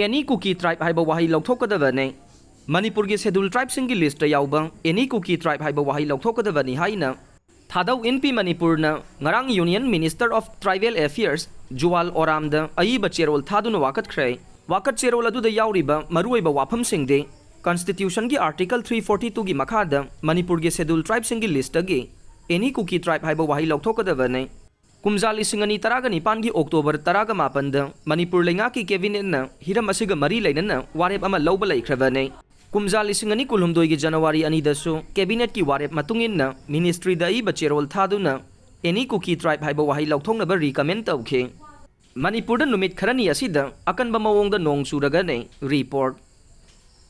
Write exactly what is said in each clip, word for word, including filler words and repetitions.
ꯑꯦꯅꯤ ꯀꯨꯀꯤ ꯇ꯭ꯔꯥꯏꯕ ꯍꯥꯏꯕ ꯋꯥꯍꯩ ꯂꯧꯊꯣꯛꯀꯗꯕꯅꯤ꯫ ꯃꯅꯤꯄꯨꯔꯒꯤ ꯁꯦꯗ꯭ꯌꯨꯜ ꯇ꯭ꯔꯥꯏꯕꯁꯤꯡꯒꯤ ꯂꯤꯁꯇ ꯌꯥꯎꯕ ꯑꯦꯅꯤ ꯀꯨꯀꯤ ꯇ꯭ꯔꯥꯏꯕ ꯍꯥꯏꯕ ꯋꯥꯍꯩ ꯂꯧꯊꯣꯛꯀꯗꯕꯅꯤ ꯍꯥꯏꯅ ꯊꯥꯗꯧ ꯏꯟꯄꯤ ꯃꯅꯤꯄꯨꯔꯅ ꯉꯔꯥꯡ union minister of tribal affairs Jual ꯑꯣꯔꯥꯝꯗ ꯑꯏꯕ ꯆꯦꯔꯣꯜ ꯊꯥꯗꯨꯅ ꯋꯥꯀꯠꯈ꯭ꯔꯦ꯫ ꯋꯥꯀꯠ ꯆꯦꯔꯣꯜ ꯑꯗꯨꯗ ꯌꯥꯎꯔꯤꯕ ꯃꯔꯨꯑꯣꯏꯕ ꯋꯥꯐꯝꯁꯤꯡꯗꯤ ꯀꯟꯁꯇꯤꯇ꯭ꯌꯨꯁꯟꯒꯤ ꯑꯥꯔꯇꯤꯀꯜ ꯊ꯭ꯔꯤ ꯐꯣꯔꯇꯤ ꯇꯨꯒꯤ ꯃꯈꯥꯗ ꯃꯅꯤꯄꯨꯔꯒꯤ ꯁꯦꯗ꯭ꯌꯨꯜ ꯇ꯭ꯔꯥꯏꯕꯁꯤꯡꯒꯤ ꯂꯤꯁꯇꯒꯤ ꯑꯦꯅꯤ ꯀꯨꯀꯤ ꯇ꯭ꯔꯥꯏꯕ ꯍꯥꯏꯕ ꯋꯥꯍꯩ ꯂꯧꯊꯣꯛꯀꯗꯕꯅꯤ꯫ ꯀꯨꯝꯖꯥ ꯂꯤꯁꯤꯡ ꯑꯅꯤ ꯇꯔꯥꯒ ꯅꯤꯄꯥꯟꯒꯤ ꯑꯣꯛꯇꯣꯕꯔ ꯇꯔꯥꯒ ꯃꯥꯄꯟꯗ ꯃꯅꯤꯄꯨꯔ ꯂꯩꯉꯥꯛꯀꯤ ꯀꯦꯕꯤꯅꯦꯠꯅ ꯍꯤꯔꯝ ꯑꯁꯤꯒ ꯃꯔꯤ ꯂꯩꯅꯅ ꯋꯥꯔꯦꯞ ꯑꯃ ꯂꯧꯕ ꯂꯩꯈ꯭ꯔꯕꯅꯤ꯫ ꯀꯨꯝꯖꯥ ꯂꯤꯁꯤꯡ ꯑꯅꯤ ꯀꯨꯟꯍꯨꯝꯗꯣꯏꯒꯤ ꯖꯅꯋꯥꯔꯤ ꯑꯅꯤꯗꯁꯨ ꯀꯦꯕꯤꯅꯦꯠꯀꯤ ꯋꯥꯔꯦꯞ ꯃꯇꯨꯡ ꯏꯟꯅ ꯃꯤꯅꯤꯁꯇ꯭ꯔꯤꯗ ꯑꯏꯕ ꯆꯦꯔꯣꯜ ꯊꯥꯗꯨꯅ ꯑꯦꯅꯤ ꯀꯨꯀꯤ ꯇ꯭ꯔꯥꯏꯕ ꯍꯥꯏꯕ ꯋꯥꯍꯩ ꯂꯧꯊꯣꯛꯅꯕ ꯔꯤꯀꯃꯦꯟ ꯇꯧꯈꯤ꯫ ꯃꯅꯤꯄꯨꯔꯗ ꯅꯨꯃꯤꯠ ꯈꯔꯅꯤ ꯑꯁꯤꯗ ꯑꯀꯟꯕ ꯃꯑꯣꯡꯗ ꯅꯣꯡ ꯆꯨꯔꯒꯅꯤ꯫ ꯔꯤꯄꯣꯔꯠ꯫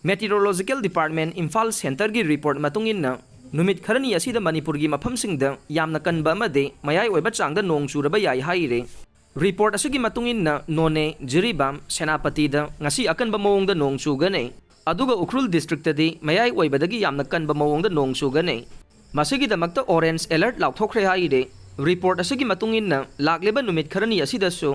ꯃꯦꯇꯤꯑꯣꯔꯣꯂꯣꯖꯤꯀꯦꯜ ꯗꯤꯄꯥꯔꯠꯃꯦꯟ ꯏꯝꯐꯥꯜ ꯁꯦꯟꯇꯔꯒꯤ ꯔꯤꯄꯣꯔꯠ ꯃꯇꯨꯡ ꯏꯟꯅ, ꯅꯨꯃꯤꯠ ꯈꯔꯅꯤ ꯑꯁꯤꯗ ꯃꯅꯤꯄꯨꯔꯒꯤ ꯃꯐꯝꯁꯤꯡꯗ ꯌꯥꯝꯅ ꯀꯟꯕ ꯑꯃꯗꯤ ꯃꯌꯥꯏ ꯑꯣꯏꯕ ꯆꯥꯡꯗ ꯅꯣꯡ ꯆꯨꯔꯕ ꯌꯥꯏ ꯍꯥꯏꯔꯤ꯫ ꯔꯤꯄꯣꯔꯠ ꯑꯁꯤꯒꯤ ꯃꯇꯨꯡ ꯏꯟꯅ, ꯅꯣꯅꯦ, ꯖꯤꯔꯤꯕꯥꯝ, ꯁꯦꯅꯥꯄꯇꯤꯗ ꯉꯁꯤ ꯑꯀꯟꯕ ꯃꯑꯣꯡꯗ ꯅꯣꯡ ꯆꯨꯒꯅꯤ꯫ ꯑꯗꯨꯒ ꯎꯈ꯭ꯔꯨꯜ ꯗꯤꯁꯇ꯭ꯔꯤꯛꯇꯗꯤ ꯃꯌꯥꯏ ꯑꯣꯏꯕꯗꯒꯤ ꯌꯥꯝꯅ ꯀꯟꯕ ꯃꯑꯣꯡꯗ ꯅꯣꯡ ꯆꯨꯒꯅꯤ꯫ ꯃꯁꯤꯒꯤꯗꯃꯛꯇ ꯑꯣꯔꯦꯟꯖ ꯑꯦꯂꯔꯠ ꯂꯥꯎꯊꯣꯛꯈ꯭ꯔꯦ ꯍꯥꯏꯔꯤ꯫ ꯔꯤꯄꯣꯔꯠ ꯑꯁꯤꯒꯤ ꯃꯇꯨꯡ ꯏꯟꯅ, ꯂꯥꯛꯂꯤꯕ ꯅꯨꯃꯤꯠ ꯈꯔꯅꯤ ꯑꯁꯤꯗꯁꯨ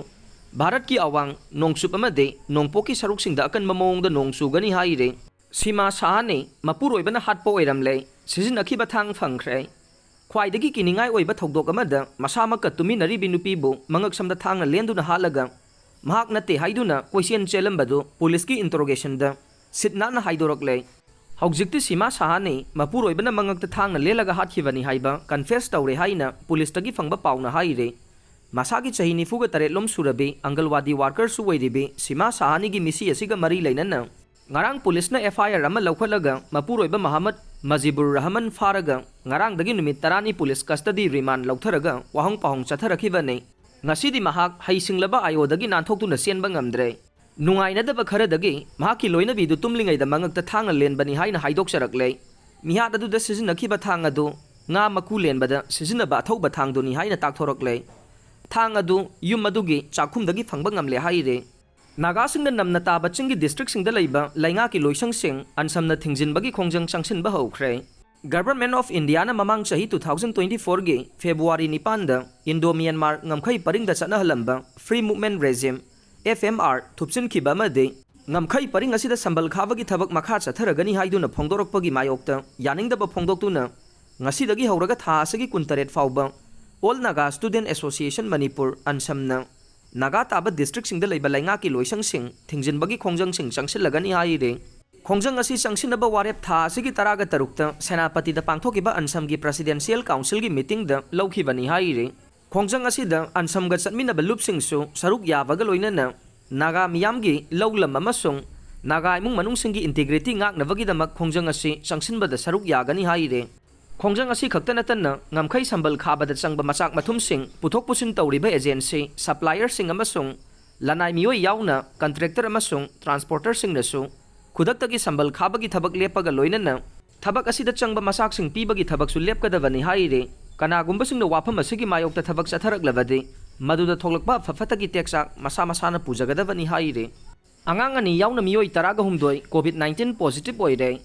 ꯚꯥꯔꯠꯀꯤ ꯑꯋꯥꯡ ꯅꯣꯡꯆꯨꯞ ꯑꯃꯗꯤ ꯅꯣꯡꯄꯣꯛꯀꯤ ꯁꯔꯨꯛꯁꯤꯡꯗ ꯑꯀꯟꯕ ꯃꯑꯣꯡꯗ ꯅꯣꯡ ꯆꯨꯒꯅꯤ ꯍꯥꯏꯔꯤ꯫ ꯁꯤꯃꯥ ꯁꯍꯥꯅꯤ ꯃꯄꯨꯔꯣꯏꯕꯅ ꯍꯥꯠꯄ ꯑꯣꯏꯔꯝꯂꯦ꯫ ꯁꯤꯖꯤꯟꯅꯈꯤꯕ ꯊꯥꯡ ꯐꯪꯈ꯭ꯔꯦ꯫ ꯈ꯭ꯋꯥꯏꯗꯒꯤ ꯀꯤꯅꯤꯡꯉꯥꯏ ꯑꯣꯏꯕ ꯊꯧꯗꯣꯛ ꯑꯃꯗ ꯃꯁꯥꯃꯛꯀ ꯇꯨꯃꯤꯟꯅꯔꯤꯕꯤ ꯅꯨꯄꯤꯕꯨ ꯃꯉꯛꯁꯝꯗ ꯊꯥꯡꯅ ꯂꯦꯟꯗꯨꯅ ꯍꯥꯠꯂꯒ ꯃꯍꯥꯛ ꯅꯠꯇꯦ ꯍꯥꯏꯗꯨꯅ ꯀꯣꯏꯆꯦꯟ ꯆꯦꯜꯂꯝꯕꯗꯨ ꯄꯨꯂꯤꯁꯀꯤ ꯏꯟꯇꯔꯣꯒꯦꯁꯟꯗ ꯁꯤꯠ ꯅꯥꯟꯅ ꯍꯥꯏꯗꯣꯔꯛꯂꯦ꯫ ꯍꯧꯖꯤꯛꯇꯤ ꯁꯤꯃꯥ ꯁꯍꯥꯅꯤ ꯃꯄꯨꯔꯣꯏꯕꯅ ꯃꯉꯛꯇ ꯊꯥꯡꯅ ꯂꯦꯜꯂꯒ ꯍꯥꯠꯈꯤꯕꯅꯤ ꯍꯥꯏꯕ ꯀꯟꯐꯦꯁ ꯇꯧꯔꯦ ꯍꯥꯏꯅ ꯄꯨꯂꯤꯁꯇꯒꯤ ꯐꯪꯕ ꯄꯥꯎꯅ ꯍꯥꯏꯔꯤ꯫ ꯃꯁꯥꯒꯤ ꯆꯍꯤ ꯅꯤꯐꯨꯒ ꯇꯔꯦꯠꯂꯣꯝ ꯁꯨꯔꯕꯤ ꯑꯪꯒꯜꯋꯥꯗꯤ ꯋꯥꯔꯀꯔꯁꯨ ꯑꯣꯏꯔꯤꯕꯤ ꯁꯤꯃꯥ ꯁꯍꯥꯅꯤꯒꯤ ꯃꯤꯁꯤ ꯑꯁꯤꯒ ꯃꯔꯤ ꯂꯩꯅꯅ ꯉꯔꯥꯡ ꯄꯨꯂꯤꯁꯅ ꯑꯦꯐ ꯑꯥꯏ ꯑꯥꯔ ꯑꯃ ꯂꯧꯈꯠꯂꯒ ꯃꯄꯨꯔꯣꯏꯕ ꯃꯍꯝꯃꯗ ꯃꯖꯤꯕꯨꯔ ꯔꯍꯃꯟ ꯐꯥꯔꯒ ꯉꯔꯥꯡꯗꯒꯤ ꯅꯨꯃꯤꯠ ꯇꯔꯥꯅꯤ ꯄꯨꯂꯤꯁ ꯀꯁꯇꯗꯤ ꯔꯤꯃꯥꯟ ꯂꯧꯊꯔꯒ ꯋꯥꯍꯪ ꯄꯥꯎꯍꯪ ꯆꯠꯊꯔꯛꯈꯤꯕꯅꯤ꯫ ꯉꯁꯤꯗꯤ ꯃꯍꯥꯛ ꯍꯩꯁꯤꯡꯂꯕ ꯑꯥꯏꯑꯣꯗꯒꯤ ꯅꯥꯟꯊꯣꯛꯇꯨꯅ ꯆꯦꯟꯕ ꯉꯝꯗ꯭ꯔꯦ꯫ ꯅꯨꯡꯉꯥꯏꯅꯗꯕ ꯈꯔꯗꯒꯤ ꯃꯍꯥꯛꯀꯤ ꯂꯣꯏꯅꯕꯤꯗꯨ ꯇꯨꯝꯂꯤꯉꯩꯗ ꯃꯉꯛꯇ ꯊꯥꯡꯅ ꯂꯦꯟꯕꯅꯤ ꯍꯥꯏꯅ ꯍꯥꯏꯗꯣꯛꯆꯔꯛꯂꯦ꯫ ꯃꯤꯍꯥꯠ ꯑꯗꯨꯗ ꯁꯤꯖꯤꯟꯅꯈꯤꯕ ꯊꯥꯡ ꯑꯗꯨ ꯉꯥ ꯃꯀꯨ ꯂꯦꯟꯕꯗ ꯁꯤꯖꯤꯟꯅꯕ ꯑꯊꯧꯕ ꯊꯥꯡꯗꯨꯅꯤ ꯍꯥꯏꯅ ꯇꯥꯛꯊꯣꯔꯛꯂꯦ꯫ ꯊꯥꯡ ꯑꯗꯨ ꯌꯨꯝ ꯑꯗꯨꯒꯤ ꯆꯥꯛꯈꯨꯝꯗꯒꯤ ꯐꯪꯕ ꯉꯝꯂꯦ ꯍꯥꯏꯔꯦ꯫ ꯅꯥꯒꯥꯁꯤꯡꯅ ꯅꯝꯅ ꯇꯥꯕ ꯆꯤꯡꯒꯤ ꯗꯤꯁꯇ꯭ꯔꯤꯛꯁꯤꯡꯗ ꯂꯩꯕ ꯂꯩꯉꯥꯛꯀꯤ ꯂꯣꯏꯁꯪꯁꯤꯡ ꯑꯟꯁꯝꯅ ꯊꯤꯡꯖꯤꯟꯕꯒꯤ ꯈꯣꯡꯖꯪ ꯆꯪꯁꯤꯟꯕ ꯍꯧꯈ꯭ꯔꯦ꯫ ꯒꯚꯔꯟꯃꯦꯟꯠ ꯑꯣꯐ ꯏꯟꯗꯤꯌꯥꯅ ꯃꯃꯥꯡ ꯆꯍꯤ two thousand twenty fourꯒꯤ ꯐꯦꯕ꯭ꯔꯨꯋꯥꯔꯤ ꯅꯤꯄꯥꯟꯗ ꯏꯟꯗꯣ ꯃ꯭ꯌꯥꯟꯃꯥꯔ ꯉꯝꯈꯩ ꯄꯔꯤꯡꯗ ꯆꯠꯅꯍꯜꯂꯝꯕ free movement regime, F M R, ꯊꯨꯞꯆꯤꯟꯈꯤꯕ ꯑꯃꯗꯤ ꯉꯝꯈꯩ ꯄꯔꯤꯡ ꯑꯁꯤꯗ ꯁꯝꯕꯜ ꯈꯥꯕꯒꯤ ꯊꯕꯛ ꯃꯈꯥ ꯆꯠꯊꯔꯒꯅꯤ ꯍꯥꯏꯗꯨꯅ ꯐꯣꯡꯗꯣꯔꯛꯄꯒꯤ ꯃꯥꯌꯣꯛꯇ ꯌꯥꯅꯤꯡꯗꯕ ꯐꯣꯡꯗꯣꯛꯇꯨꯅ ꯉꯁꯤꯗꯒꯤ ꯍꯧꯔꯒ ꯊꯥ ꯑꯁꯤꯒꯤ ꯀꯨꯟꯇꯔꯦꯠ ꯐꯥꯎꯕ All Naga Student Association Manipur, ꯑꯟꯁꯝꯅ Naga ꯇꯥꯕ ꯗꯤꯁꯇ꯭ꯔꯤꯛꯁꯤꯡꯗ ꯂꯩꯕ ꯂꯩꯉꯥꯛꯀꯤ ꯂꯣꯏꯁꯪꯁꯤꯡ ꯊꯤꯡꯖꯤꯟꯕꯒꯤ ꯈꯣꯡꯖꯪꯁꯤꯡ ꯆꯪꯁꯤꯜꯂꯒꯅꯤ ꯍꯥꯏꯔꯤ꯫ ꯈꯣꯡꯖꯪ ꯑꯁꯤ ꯆꯪꯁꯤꯟꯅꯕ ꯋꯥꯔꯦꯞ ꯊꯥ ꯑꯁꯤꯒꯤ ꯇꯔꯥꯒ ꯇꯔꯨꯛꯇ ꯁꯦꯅꯥꯄꯇꯤꯗ ꯄꯥꯡꯊꯣꯛꯈꯤꯕ ꯑꯟꯁꯝꯒꯤ ꯄ꯭ꯔꯦꯁꯤꯗꯦꯟꯁꯤꯌꯦꯜ ꯀꯥꯎꯟꯁꯤꯜꯒꯤ ꯃꯤꯇꯤꯡꯗ ꯂꯧꯈꯤꯕꯅꯤ ꯍꯥꯏꯔꯤ꯫ ꯈꯣꯡꯖꯪ ꯑꯁꯤꯗ ꯑꯟꯁꯝꯒ ꯆꯠꯃꯤꯟꯅꯕ ꯂꯨꯞꯁꯤꯡꯁꯨ ꯁꯔꯨꯛ ꯌꯥꯕꯒ ꯂꯣꯏꯅꯅ ꯅꯥꯒꯥ ꯃꯤꯌꯥꯝꯒꯤ ꯂꯧ ꯂꯝ ꯑꯃꯁꯨꯡ ꯅꯥꯒꯥ ꯏꯃꯨꯡ ꯃꯅꯨꯡꯁꯤꯡꯒꯤ ꯏꯟꯇꯤꯒ꯭ꯔꯤꯇꯤ ꯉꯥꯛꯅꯕꯒꯤꯗꯃꯛ ꯈꯣꯡꯖꯪ ꯑꯁꯤ ꯆꯪꯁꯤꯟꯕꯗ ꯁꯔꯨꯛ ꯌꯥꯒꯅꯤ ꯍꯥꯏꯔꯤ꯫ ꯈꯣꯡꯖꯪ ꯑꯁꯤ ꯈꯛꯇ ꯅꯠꯇꯅ ꯉꯝꯈꯩ ꯁꯝꯕꯜ ꯈꯥꯕꯗ ꯆꯪꯕ ꯃꯆꯥꯛ ꯃꯊꯨꯝꯁꯤꯡ ꯄꯨꯊꯣꯛ ꯄꯨꯁꯤꯟ ꯇꯧꯔꯤꯕ ꯑꯦꯖꯦꯟꯁꯤ, ꯁꯄ꯭ꯂꯥꯏꯌꯔꯁꯤꯡ ꯑꯃꯁꯨꯡ ꯂꯅꯥꯏ ꯃꯤꯑꯣꯏ ꯌꯥꯎꯅ ꯀꯟꯇ꯭ꯔꯦꯛꯇꯔ ꯑꯃꯁꯨꯡ ꯇ꯭ꯔꯥꯟꯁꯄꯣꯔꯇꯔꯁꯤꯡꯅꯁꯨ ꯈꯨꯗꯛꯇꯒꯤ ꯁꯝꯕꯜ ꯈꯥꯕꯒꯤ ꯊꯕꯛ ꯂꯦꯞꯄꯒ ꯂꯣꯏꯅꯅ ꯊꯕꯛ ꯑꯁꯤꯗ ꯆꯪꯕ ꯃꯆꯥꯛꯁꯤꯡ ꯄꯤꯕꯒꯤ ꯊꯕꯛꯁꯨ ꯂꯦꯞꯀꯗꯕꯅꯤ ꯍꯥꯏꯔꯤ꯫ ꯀꯅꯥꯒꯨꯝꯕꯁꯤꯡꯅ ꯋꯥꯐꯝ ꯑꯁꯤꯒꯤ ꯃꯥꯌꯣꯛꯇ ꯊꯕꯛ ꯆꯠꯊꯔꯛꯂꯕꯗꯤ ꯃꯗꯨꯗ ꯊꯣꯛꯂꯛꯄ ꯑꯐ ꯐꯠꯇꯒꯤ ꯇꯦꯛꯆꯥꯛ ꯃꯁꯥ ꯃꯁꯥꯅ ꯄꯨꯖꯒꯗꯕꯅꯤ ꯍꯥꯏꯔꯤ꯫ ꯑꯉꯥꯡ ꯑꯅꯤ ꯌꯥꯎꯅ ꯃꯤꯑꯣꯏ ꯇꯔꯥꯒ ꯍꯨꯝꯗꯣꯏ COVID nineteen positive ꯑꯣꯏꯔꯦ꯫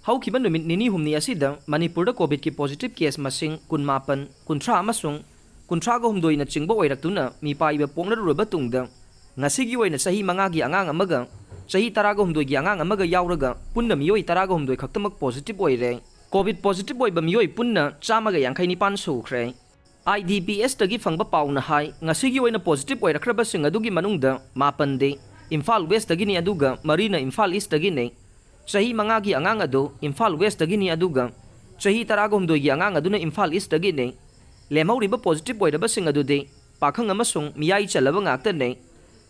ꯍꯧꯈꯤꯕ ꯅꯨꯃꯤꯠ ꯅꯤꯅꯤ ꯍꯨꯝꯅꯤ ꯑꯁꯤꯗ ꯃꯅꯤꯄꯨꯔꯗ COVIDꯀꯤ positive case ꯃꯁꯤꯡ ꯀꯨꯟꯃꯥꯄꯟ, ꯀꯨꯟꯊ꯭ꯔꯥ ꯑꯃꯁꯨꯡ ꯀꯨꯟꯊ꯭ꯔꯥꯒ ꯍꯨꯝꯗꯣꯏꯅ ꯆꯤꯡꯕ ꯑꯣꯏꯔꯛꯇꯨꯅ ꯃꯤꯄꯥꯏꯕ ꯄꯣꯛꯅꯔꯨꯔꯕ ꯇꯨꯡꯗ, ꯉꯁꯤꯒꯤ ꯑꯣꯏꯅ ꯆꯍꯤ ꯃꯉꯥꯒꯤ ꯑꯉꯥꯡ ꯑꯃꯒ ꯆꯍꯤ ꯇꯔꯥꯒ ꯍꯨꯝꯗꯣꯏꯒꯤ ꯑꯉꯥꯡ ꯑꯃꯒ ꯌꯥꯎꯔꯒ ꯄꯨꯟꯅ ꯃꯤꯑꯣꯏ ꯇꯔꯥꯒ ꯍꯨꯝꯗꯣꯏ ꯈꯛꯇꯃꯛ positive ꯑꯣꯏꯔꯦ꯫ COVID positive ꯑꯣꯏꯕ ꯃꯤꯑꯣꯏ ꯄꯨꯟꯅ ꯆꯥꯝꯃꯒ ꯌꯥꯡꯈꯩ ꯅꯤꯄꯥꯟ ꯁꯨꯈ꯭ꯔꯦ꯫ IDPSꯇꯒꯤ ꯐꯪꯕ ꯄꯥꯎꯅ ꯍꯥꯏ, ꯉꯁꯤꯒꯤ ꯑꯣꯏꯅ positive ꯑꯣꯏꯔꯛꯈ꯭ꯔꯕꯁꯤꯡ ꯑꯗꯨꯒꯤ ꯃꯅꯨꯡꯗ ꯃꯥꯄꯟꯗꯤ ꯏꯝꯐꯥꯜ Westꯇꯒꯤꯅꯤ, ꯑꯗꯨꯒ ꯃꯔꯤꯅ ꯏꯝꯐꯥꯜ Eastꯇꯒꯤꯅꯤ꯫ ꯆꯍꯤ ꯃꯉꯥꯒꯤ ꯑꯉꯥꯡ ꯑꯗꯨ ꯏꯝꯐꯥꯜ Westꯇꯒꯤꯅꯤ, ꯑꯗꯨꯒ ꯆꯍꯤ ꯇꯔꯥꯒ ꯍꯨꯝꯗꯣꯏꯒꯤ ꯑꯉꯥꯡ ꯑꯗꯨꯅ ꯏꯝꯐꯥꯜ Eastꯇꯒꯤꯅꯤ꯫ ꯂꯦꯝꯍꯧꯔꯤꯕ positive ꯑꯣꯏꯔꯕꯁꯤꯡ ꯑꯗꯨꯗꯤ ꯄꯥꯈꯪ ꯑꯃꯁꯨꯡ ꯃꯤꯌꯥꯏ ꯆꯜꯂꯕ ꯉꯥꯛꯇꯅꯤ꯫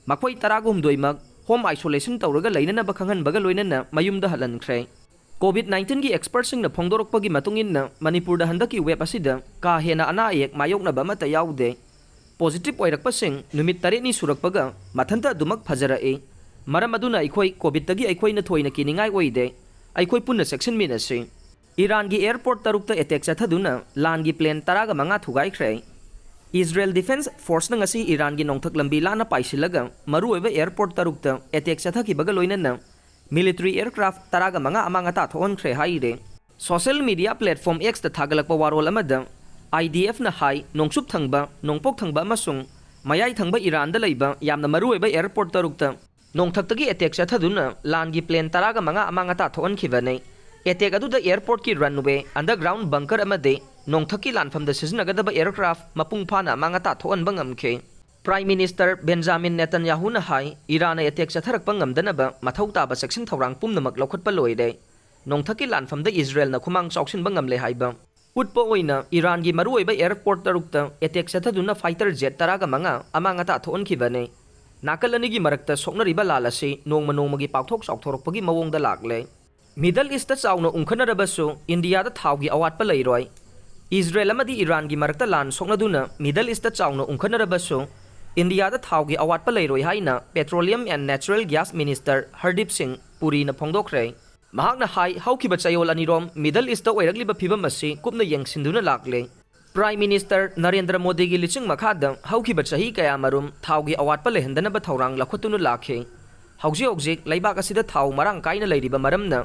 ꯃꯈꯣꯏ ꯇꯔꯥꯒ ꯍꯨꯝꯗꯣꯏꯃꯛ home isolation ꯇꯧꯔꯒ ꯂꯩꯅꯅꯕ ꯈꯪꯍꯟꯕꯒ ꯂꯣꯏꯅꯅ ꯃꯌꯨꯝꯗ ꯍꯜꯍꯟꯈ꯭ꯔꯦ꯫ COVID nineteenꯒꯤ expertꯁꯤꯡꯅ ꯐꯣꯡꯗꯣꯔꯛꯄꯒꯤ ꯃꯇꯨꯡ ꯏꯟꯅ, ꯃꯅꯤꯄꯨꯔꯗ ꯍꯟꯗꯛꯀꯤ wave ꯑꯁꯤꯗ ꯀꯥ ꯍꯦꯟꯅ ꯑꯅꯥ ꯑꯌꯦꯛ ꯃꯥꯌꯣꯛꯅꯕ ꯑꯃꯠꯇ ꯌꯥꯎꯗꯦ꯫ Positive ꯑꯣꯏꯔꯛꯄꯁꯤꯡ ꯅꯨꯃꯤꯠ ꯇꯔꯦꯠꯅꯤ ꯁꯨꯔꯛꯄꯒ ꯃꯊꯟꯇ ꯑꯗꯨꯃꯛ ꯐꯖꯔꯛꯏ꯫ ꯃꯔꯝ ꯑꯗꯨꯅ ꯑꯩꯈꯣꯏ COVIDꯇꯒꯤ ꯑꯩꯈꯣꯏꯅ ꯊꯣꯏꯅ ꯀꯤꯅꯤꯡꯉꯥꯏ ꯑꯣꯏꯗꯦ꯫ ꯑꯩꯈꯣꯏ ꯄꯨꯟꯅ ꯆꯦꯛꯁꯤꯟꯃꯤꯟꯅꯁꯤ꯫ ꯏꯔꯥꯟꯒꯤ airport ꯇꯔꯨꯛꯇ attack ꯆꯠꯊꯗꯨꯅ ꯂꯥꯟꯒꯤ plane ꯇꯔꯥꯒ ꯃꯉꯥ ꯊꯨꯒꯥꯏꯈ꯭ꯔꯦ꯫ Israel Defense Forceꯅ ꯉꯁꯤ ꯏꯔꯥꯟꯒꯤ ꯅꯣꯡꯊꯛ ꯂꯝꯕꯤ ꯂꯥꯟꯅ ꯄꯥꯏꯁꯤꯜꯂꯒ ꯃꯔꯨꯑꯣꯏꯕ airport ꯇꯔꯨꯛꯇ attack ꯆꯠꯊꯈꯤꯕꯒ ꯂꯣꯏꯅꯅ military aircraft ꯇꯔꯥꯒ ꯃꯉꯥ ꯑꯃꯥꯡ ꯑꯇꯥ ꯊꯣꯛꯍꯟꯈ꯭ꯔꯦ ꯍꯥꯏꯔꯦ꯫ Social media platform Xꯇ ꯊꯥꯒꯠꯂꯛꯄ ꯋꯥꯔꯣꯜ ꯑꯃꯗ, IDFꯅ ꯍꯥꯏ, ꯅꯣꯡꯆꯨꯞ ꯊꯪꯕ, ꯅꯣꯡꯄꯣꯛ ꯊꯪꯕ ꯑꯃꯁꯨꯡ ꯃꯌꯥꯏ ꯊꯪꯕ ꯏꯔꯥꯟꯗ ꯂꯩꯕ ꯌꯥꯝꯅ ꯃꯔꯨꯑꯣꯏꯕ airport ꯇꯔꯨꯛꯇ ꯅꯣꯡꯊꯛꯇꯒꯤ ꯑꯦꯇꯦꯛ ꯆꯠꯊꯗꯨꯅ ꯂꯥꯟꯒꯤ ꯄ꯭ꯂꯦꯟ ꯇꯔꯥꯒ ꯃꯉꯥ ꯑꯃꯥꯡ ꯑꯇꯥ ꯊꯣꯛꯍꯟꯈꯤꯕꯅꯤ꯫ ꯑꯦꯇꯦꯛ ꯑꯗꯨꯗ ꯑꯦꯌꯔꯄꯣꯔꯠꯀꯤ ꯔꯟꯋꯦ, ꯑꯟꯗꯔꯒ꯭ꯔꯥꯎꯟ ꯕꯪꯀꯔ ꯑꯃꯗꯤ ꯅꯣꯡꯊꯛꯀꯤ ꯂꯥꯟꯐꯝꯗ ꯁꯤꯖꯤꯟꯅꯒꯗꯕ ꯑꯦꯌꯔꯀ꯭ꯔꯥꯐ ꯃꯄꯨꯡ ꯐꯥꯅ ꯑꯃꯥꯡ ꯑꯇꯥ ꯊꯣꯛꯍꯟꯕ ꯉꯝꯈꯤ꯫ ꯄ꯭ꯔꯥꯏꯝ ꯃꯤꯅꯤꯁꯇꯔ ꯕꯦꯟꯖꯥꯃꯤꯟ ꯅꯦꯇꯟꯌꯥꯍꯨꯅ ꯍꯥꯏ, ꯏꯔꯥꯟꯅ ꯑꯦꯇꯦꯛ ꯆꯠꯊꯔꯛꯄ ꯉꯝꯗꯅꯕ ꯃꯊꯧ ꯇꯥꯕ ꯆꯦꯛꯁꯤꯟ ꯊꯧꯔꯥꯡ ꯄꯨꯝꯅꯃꯛ ꯂꯧꯈꯠꯄ ꯂꯣꯏꯔꯦ꯫ ꯅꯣꯡꯊꯛꯀꯤ ꯂꯥꯟꯐꯝꯗ ꯏꯖꯔꯦꯜꯅ ꯈꯨꯃꯥꯡ ꯆꯥꯎꯁꯤꯟꯕ ꯉꯝꯂꯦ ꯍꯥꯏꯕ ꯎꯠꯄ ꯑꯣꯏꯅ ꯏꯔꯥꯟꯒꯤ ꯃꯔꯨꯑꯣꯏꯕ ꯑꯦꯌꯔꯄꯣꯔꯠ ꯇꯔꯨꯛꯇ ꯑꯦꯇꯦꯛ ꯆꯠꯊꯗꯨꯅ ꯐꯥꯏꯇꯔ ꯖꯦꯠ ꯇꯔꯥꯒ ꯃꯉꯥ ꯑꯃꯥꯡ ꯑꯇꯥ ꯊꯣꯛꯍꯟꯈꯤꯕꯅꯤ꯫ ꯅꯥꯀꯜ ꯑꯅꯤꯒꯤ ꯃꯔꯛꯇ ꯁꯣꯛꯅꯔꯤꯕ ꯂꯥꯜ ꯑꯁꯤ ꯅꯣꯡꯃ ꯅꯣꯡꯃꯒꯤ ꯄꯥꯛꯊꯣꯛ ꯆꯥꯎꯊꯣꯔꯛꯄꯒꯤ ꯃꯑꯣꯡꯗ ꯂꯥꯛꯂꯦ꯫ ꯃꯤꯗꯜ ꯏꯁꯇ ꯆꯥꯎꯅ ꯎꯪꯈꯠꯅꯔꯕꯁꯨ ꯏꯟꯗꯤꯌꯥꯗ ꯊꯥꯎꯒꯤ ꯑꯋꯥꯠꯄ ꯂꯩꯔꯣꯏ꯫ ꯏꯖꯔꯦꯜ ꯑꯃꯗꯤ ꯏꯔꯥꯟꯒꯤ ꯃꯔꯛꯇ ꯂꯥꯟ ꯁꯣꯛꯅꯗꯨꯅ ꯃꯤꯗꯜ ꯏꯁꯇ ꯆꯥꯎꯅ ꯎꯪꯈꯠꯅꯔꯕꯁꯨ ꯏꯟꯗꯤꯌꯥꯗ ꯊꯥꯎꯒꯤ ꯑꯋꯥꯠꯄ ꯂꯩꯔꯣꯏ ꯍꯥꯏꯅ Petroleum and Natural Gas Minister Hardeep ꯁꯤꯡ ꯄꯨꯔꯤꯅ ꯐꯣꯡꯗꯣꯛꯈ꯭ꯔꯦ꯫ ꯃꯍꯥꯛꯅ ꯍꯥꯏ, ꯍꯧꯈꯤꯕ ꯆꯌꯣꯜ ꯑꯅꯤꯔꯣꯝ ꯃꯤꯗꯜ ꯏꯁꯇ ꯑꯣꯏꯔꯛꯂꯤꯕ ꯐꯤꯕꯝ ꯑꯁꯤ ꯀꯨꯞꯅ ꯌꯦꯡꯁꯤꯟꯗꯨꯅ ꯂꯥꯛꯂꯦ꯫ ꯄ꯭ꯔꯥꯏꯝ ꯃꯤꯅꯤꯁꯇꯔ ꯅꯔꯦꯟꯗ꯭ꯔ ꯃꯣꯗꯤꯒꯤ ꯂꯤꯆꯤꯡ ꯃꯈꯥꯗ ꯍꯧꯈꯤꯕ ꯆꯍꯤ ꯀꯌꯥꯃꯔꯨꯝ ꯊꯥꯎꯒꯤ ꯑꯋꯥꯠꯄ ꯂꯩꯍꯟꯗꯅꯕ ꯊꯧꯔꯥꯡ ꯂꯧꯈꯠꯇꯨꯅ ꯂꯥꯛꯈꯤ꯫ ꯍꯧꯖꯤꯛ ꯍꯧꯖꯤꯛ ꯂꯩꯕꯥꯛ ꯑꯁꯤꯗ ꯊꯥꯎ ꯃꯔꯥꯡ ꯀꯥꯏꯅ ꯂꯩꯔꯤꯕ ꯃꯔꯝꯅ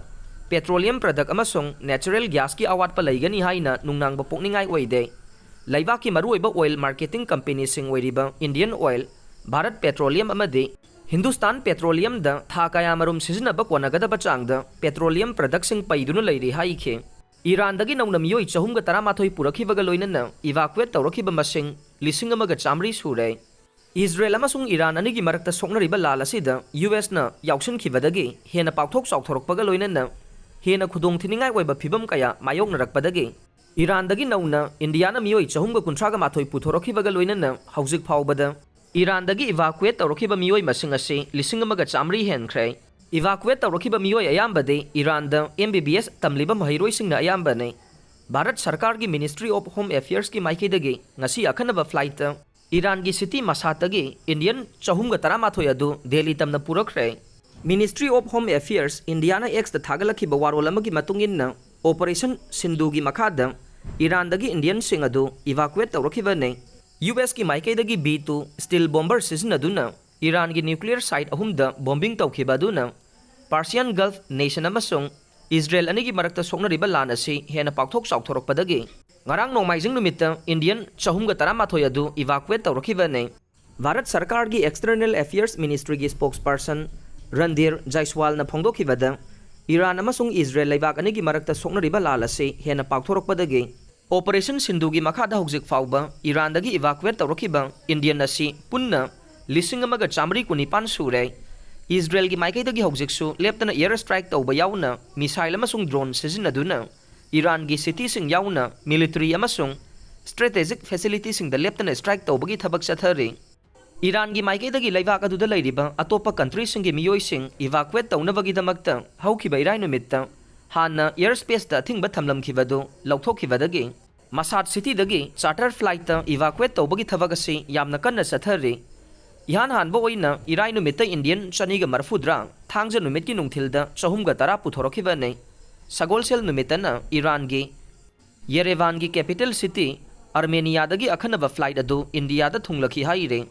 petroleum product ꯑꯃꯁꯨꯡ natural gasꯀꯤ ꯑꯋꯥꯠꯄ ꯂꯩꯒꯅꯤ ꯍꯥꯏꯅ ꯅꯨꯡꯅꯥꯡꯕ ꯄꯣꯛꯅꯤꯡꯉꯥꯏ ꯑꯣꯏꯗꯦ꯫ ꯂꯩꯕꯥꯛꯀꯤ ꯃꯔꯨꯑꯣꯏꯕ oil marketing companyꯁꯤꯡ ꯑꯣꯏꯔꯤꯕ Indian Oil, Bharat Petroleum ꯑꯃꯗꯤ Hindustan Petroleumꯗ ꯊꯥ ꯀꯌꯥꯃꯔꯨꯝ ꯁꯤꯖꯤꯟꯅꯕ ꯀꯣꯟꯅꯒꯗꯕ ꯆꯥꯡꯗ petroleum productꯁꯤꯡ ꯄꯩꯗꯨꯅ ꯂꯩꯔꯤ ꯍꯥꯏꯈꯤ꯫ ꯏꯔꯥꯟꯗꯒꯤ ꯅꯧꯅ ꯃꯤꯑꯣꯏ ꯆꯍꯨꯝꯒ ꯇꯔꯥꯃꯥꯊꯣꯏ ꯄꯨꯔꯛꯈꯤꯕꯒ ꯂꯣꯏꯅꯅ evacuate ꯇꯧꯔꯛꯈꯤꯕ ꯃꯁꯤꯡ ꯂꯤꯁꯤꯡ ꯑꯃꯒ ꯆꯥꯃꯔꯤ ꯁꯨꯔꯦ꯫ ꯏꯖꯔꯦꯜ ꯑꯃꯁꯨꯡ ꯏꯔꯥꯟ ꯑꯅꯤꯒꯤ ꯃꯔꯛꯇ ꯁꯣꯛꯅꯔꯤꯕ ꯂꯥꯜ ꯑꯁꯤꯗ ꯌꯨ ꯑꯦꯁꯅ ꯌꯥꯎꯁꯤꯟꯈꯤꯕꯗꯒꯤ ꯍꯦꯟꯅ ꯄꯥꯛꯊꯣꯛ ꯆꯥꯎꯊꯣꯔꯛꯄꯒ ꯂꯣꯏꯅꯅ ꯍꯦꯟꯅ ꯈꯨꯗꯣꯡꯊꯤꯅꯤꯡꯉꯥꯏ ꯑꯣꯏꯕ ꯐꯤꯚꯝ ꯀꯌꯥ ꯃꯥꯌꯣꯛꯅꯔꯛꯄꯗꯒꯤ ꯏꯔꯥꯟꯗꯒꯤ ꯅꯧꯅ ꯏꯟꯗꯤꯌꯥꯅ ꯃꯤꯑꯣꯏ ꯆꯍꯨꯝꯒ ꯀꯨꯟꯊ꯭ꯔꯥꯒ ꯃꯥꯊꯣꯏ ꯄꯨꯊꯣꯔꯛꯈꯤꯕꯒ ꯂꯣꯏꯅꯅ ꯍꯧꯖꯤꯛ ꯐꯥꯎꯕꯗ ꯏꯔꯥꯟꯗꯒꯤ evacuate ꯇꯧꯔꯛꯈꯤꯕ ꯃꯤꯑꯣꯏ ꯃꯁꯤꯡ ꯑꯁꯤ ꯂꯤꯁꯤꯡ ꯑꯃꯒ ꯆꯥꯃꯔꯤ ꯍꯦꯟꯈ꯭ꯔꯦ꯫ Evacuate ꯇꯧꯔꯛꯈꯤꯕ ꯃꯤꯑꯣꯏ ꯑꯌꯥꯝꯕꯗꯤ ꯏꯔꯥꯟꯗ M B B S ꯇꯝꯂꯤꯕ ꯃꯍꯩꯔꯣꯏꯁꯤꯡꯅ ꯑꯌꯥꯝꯕꯅꯤ꯫ ꯚꯥꯔꯠ ꯁꯔꯀꯥꯔꯒꯤ Ministry of Home Affairsꯀꯤ ꯃꯥꯏꯀꯩꯗꯒꯤ ꯉꯁꯤ ꯑꯈꯟꯅꯕ flightꯇ ꯏꯔꯥꯟꯒꯤ city ꯃꯁꯥꯠꯇꯒꯤ Indian ꯆꯍꯨꯝꯒ ꯇꯔꯥꯃꯥꯊꯣꯏ ꯑꯗꯨ ꯗꯦꯜꯂꯤ ꯇꯝꯅ ꯄꯨꯔꯛꯈ꯭ꯔꯦ꯫ Ministry of Home Affairs Indiaꯅ Xꯇ ꯊꯥꯒꯠꯂꯛꯈꯤꯕ ꯋꯥꯔꯣꯜ ꯑꯃꯒꯤ ꯃꯇꯨꯡ ꯏꯟꯅ, Operation ꯁꯤꯟꯗꯨꯒꯤ ꯃꯈꯥꯗ ꯏꯔꯥꯟꯗꯒꯤ Indianꯁꯤꯡ ꯑꯗꯨ evacuate ꯇꯧꯔꯛꯈꯤꯕꯅꯤ꯫ U Sꯀꯤ ꯃꯥꯏꯀꯩꯗꯒꯤ B two stealth bomber ꯁꯤꯖꯤꯟꯅꯗꯨꯅ ꯏꯔꯥꯟꯒꯤ nuclear site ꯑꯍꯨꯝꯗ bombing ꯇꯧꯈꯤꯕ ꯑꯗꯨꯅ Persian Gulf nation ꯑꯃꯁꯨꯡ ꯏꯖꯔꯦꯜ ꯑꯅꯤꯒꯤ ꯃꯔꯛꯇ ꯁꯣꯛꯅꯔꯤꯕ ꯂꯥꯟ ꯑꯁꯤ ꯍꯦꯟꯅ ꯄꯥꯛꯊꯣꯛ ꯆꯥꯎꯊꯣꯔꯛꯄꯗꯒꯤ ꯉꯔꯥꯡ ꯅꯣꯡꯃꯥꯏꯖꯤꯡ ꯅꯨꯃꯤꯠꯇ Indian ꯆꯍꯨꯝꯒ ꯇꯔꯥꯃꯥꯊꯣꯏ ꯑꯗꯨ evacuate ꯇꯧꯔꯛꯈꯤꯕꯅꯤ꯫ ꯚꯥꯔꯠ ꯁꯔꯀꯥꯔꯒꯤ External Affairs Ministryꯒꯤ spokesperson Randhir ꯖꯥꯏꯁ꯭ꯋꯥꯜꯅ ꯐꯣꯡꯗꯣꯛꯈꯤꯕꯗ, Iran ꯑꯃꯁꯨꯡ ꯏꯖꯔꯦꯜ ꯂꯩꯕꯥꯛ ꯑꯅꯤꯒꯤ ꯃꯔꯛꯇ ꯁꯣꯛꯅꯔꯤꯕ ꯂꯥꯜ ꯑꯁꯤ ꯍꯦꯟꯅ ꯄꯥꯛꯊꯣꯔꯛꯄꯗꯒꯤ, Operation ꯁꯤꯟꯙꯨꯒꯤ ꯃꯈꯥꯗ ꯍꯧꯖꯤꯛ ꯐꯥꯎꯕ ꯏꯔꯥꯟꯗꯒꯤ evacuate ꯇꯧꯔꯛꯈꯤꯕ Indian ꯑꯁꯤ ꯄꯨꯟꯅ ꯂꯤꯁꯤꯡ ꯑꯃꯒ ꯆꯥꯃꯔꯤ ꯀꯨꯟꯅꯤꯄꯥꯟ ꯁꯨꯔꯦ꯫ ꯏꯖꯔꯦꯜꯒꯤ ꯃꯥꯏꯀꯩꯗꯒꯤ ꯍꯧꯖꯤꯛꯁꯨ ꯂꯦꯞꯇꯅ air strike ꯇꯧꯕ ꯌꯥꯎꯅ missile ꯑꯃꯁꯨꯡ drone ꯁꯤꯖꯤꯟꯅꯗꯨꯅ ꯏꯔꯥꯟꯒꯤ cityꯁꯤꯡ ꯌꯥꯎꯅ military ꯑꯃꯁꯨꯡ strategic facilityꯁꯤꯡꯗ ꯂꯦꯞꯇꯅ strike ꯇꯧꯕꯒꯤ ꯊꯕꯛ ꯆꯠꯊꯔꯤ꯫ ꯏꯔꯥꯟꯒꯤ ꯃꯥꯏꯀꯩꯗꯒꯤ ꯂꯩꯕꯥꯛ ꯑꯗꯨꯗ ꯂꯩꯔꯤꯕ ꯑꯇꯣꯞꯄ countryꯁꯤꯡꯒꯤ ꯃꯤꯑꯣꯏꯁꯤꯡ evacuate ꯇꯧꯅꯕꯒꯤꯗꯃꯛꯇ ꯍꯧꯈꯤꯕ ꯏꯔꯥꯏ ꯅꯨꯃꯤꯠꯇ ꯍꯥꯟꯅ air spaceꯇ ꯑꯊꯤꯡꯕ ꯊꯝꯂꯝꯈꯤꯕꯗꯨ ꯂꯧꯊꯣꯛꯈꯤꯕꯗꯒꯤ, ꯃꯁꯥꯠ cityꯗꯒꯤ charter flightꯇ evacuate ꯇꯧꯕꯒꯤ ꯊꯕꯛ ꯑꯁꯤ ꯌꯥꯝꯅ ꯀꯟꯅ ꯆꯠꯊꯔꯤ꯫ ꯏꯍꯥꯟ ꯍꯥꯟꯕ ꯑꯣꯏꯅ ꯏꯔꯥꯏ ꯅꯨꯃꯤꯠꯇ Indian ꯆꯅꯤꯒ ꯃꯔꯤꯐꯨꯇꯔꯥ, ꯊꯥꯡꯖ ꯅꯨꯃꯤꯠꯀꯤ ꯅꯨꯡꯊꯤꯜꯗ ꯆꯍꯨꯝꯒ ꯇꯔꯥ ꯄꯨꯊꯣꯔꯛꯈꯤꯕꯅꯤ꯫ ꯁꯒꯣꯜꯁꯦꯜ ꯅꯨꯃꯤꯠꯇꯅ ꯏꯔꯥꯟꯒꯤ ꯌꯦꯔꯦꯚꯥꯟꯒꯤ capital city ꯑꯔꯃꯦꯅꯤꯌꯥꯗꯒꯤ ꯑꯈꯟꯅꯕ flight ꯑꯗꯨ ꯏꯟꯗꯤꯌꯥꯗ ꯊꯨꯡꯂꯈꯤ ꯍꯥꯏꯔꯤ꯫